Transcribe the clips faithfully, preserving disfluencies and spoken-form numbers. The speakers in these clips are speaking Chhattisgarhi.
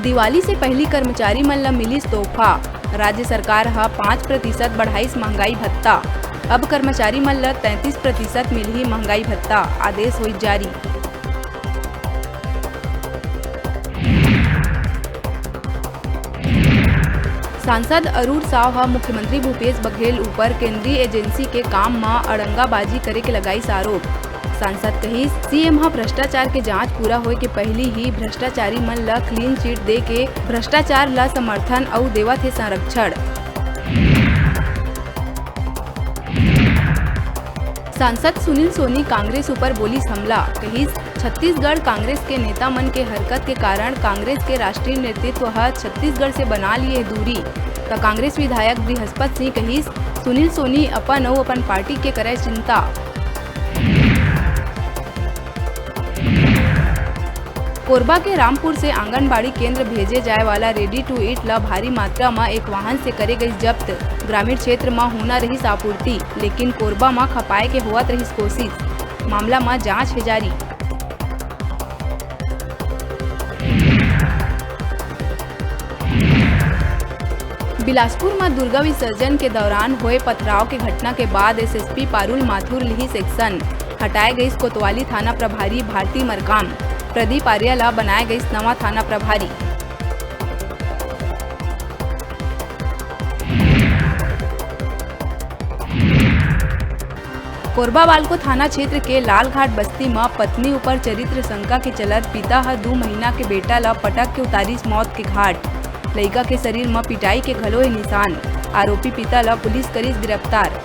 दिवाली से पहिली कर्मचारी मन ल मिलिस तोहफा। राज्य सरकार ह पाँच प्रतिशत बढ़ाइस महंगाई भत्ता। अब कर्मचारी मन ल तैंतीस प्रतिशत मिलही महंगाई भत्ता, आदेश होइस जारी। सांसद अरुण साव ह मुख्यमंत्री भूपेश बघेल ऊपर केंद्रीय एजेंसी के काम म अड़ंगाबाजी करे के लगाइस आरोप। सांसद कहिस, सीएम ह भ्रष्टाचार के जांच पूरा होय के पहिली ही भ्रष्टाचारी मन ल क्लीन चिट दे के भ्रष्टाचार ल समर्थन अउ देवत हे संरक्षण। सांसद सुनील सोनी कांग्रेस ऊपर बोलिस हमला, कहिस, छत्तीसगढ़ कांग्रेस के नेता मन के हरकत के कारण कांग्रेस के राष्ट्रीय नेतृत्व ह छत्तीसगढ़ से बना लिए दूरी। त कांग्रेस विधायक बृहस्पत सिंह कहिस, सुनील सोनी अपन अउ अपन पार्टी के करय चिंता। कोरबा के रामपुर से आंगनबाड़ी केंद्र भेजे जाए वाला ready to eat ल भारी मात्रा म एक वाहन से करे गइस जब्त। ग्रामीण क्षेत्र म होना रहिस आपूर्ति, लेकिन कोरबा म खपाए के होवत रहिस कोशिश। मामला म जांच हे जारी। बिलासपुर म दुर्गा विसर्जन के दौरान होए पथराव के घटना के बाद एसएसपी पारुल माथुर लिहिस एक्शन। हटाए गइस कोतवाली थाना प्रभारी भारती मरकाम। प्रदीप आर्य ल बनाए गइस नवा थाना प्रभारी। कोरबा वाल्को थाना क्षेत्र के लालघाट बस्ती म पत्नी ऊपर चरित्र शंका के चलत पिता ह दू महीना के बेटा ल पटक के उतारिस मौत के घाट। लइका के शरीर म पिटाई के घलो हे निशान। आरोपी पिता ल पुलिस करिस गिरफ्तार।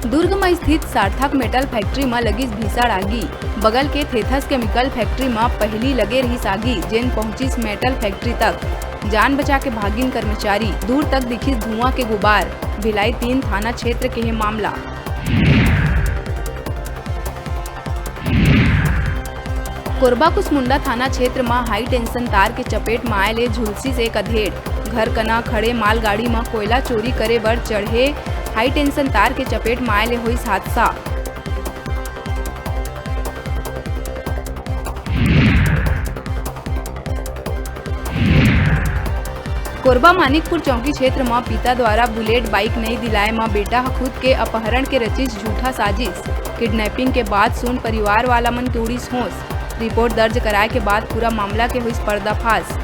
दुर्ग म स्थित सार्थक मेटल फैक्ट्री म लगिस भीषण आगी। बगल के थेथस केमिकल फैक्ट्री म पहिली लगे रिहिस आगी, जेन पहुंचिस मेटल फैक्ट्री तक। जान बचा के भागिन कर्मचारी, दूर तक दिखिस धुआं के गुबार। भिलाई तीन थाना क्षेत्र के हे मामला। कोरबा कुसमुंडा थाना क्षेत्र म हाई टेंशन तार के चपेट म आए ले झुलसिस एक अधेड़। घर कना खड़े मालगाड़ी म कोयला चोरी करे बर चढ़े हाई टेंशन तार के चपेट म आए ले होइस हादसा। कोरबा मानिकपुर चौकी क्षेत्र म पिता द्वारा बुलेट बाइक नइ दिलाए म बेटा ह खुद के अपहरण के रचिस झूठा साजिश। किडनैपिंग के बाद सुन परिवार वाला मन के उड़िस होश। रिपोर्ट दर्ज कराए के बाद पूरा मामला के होइस पर्दाफाश।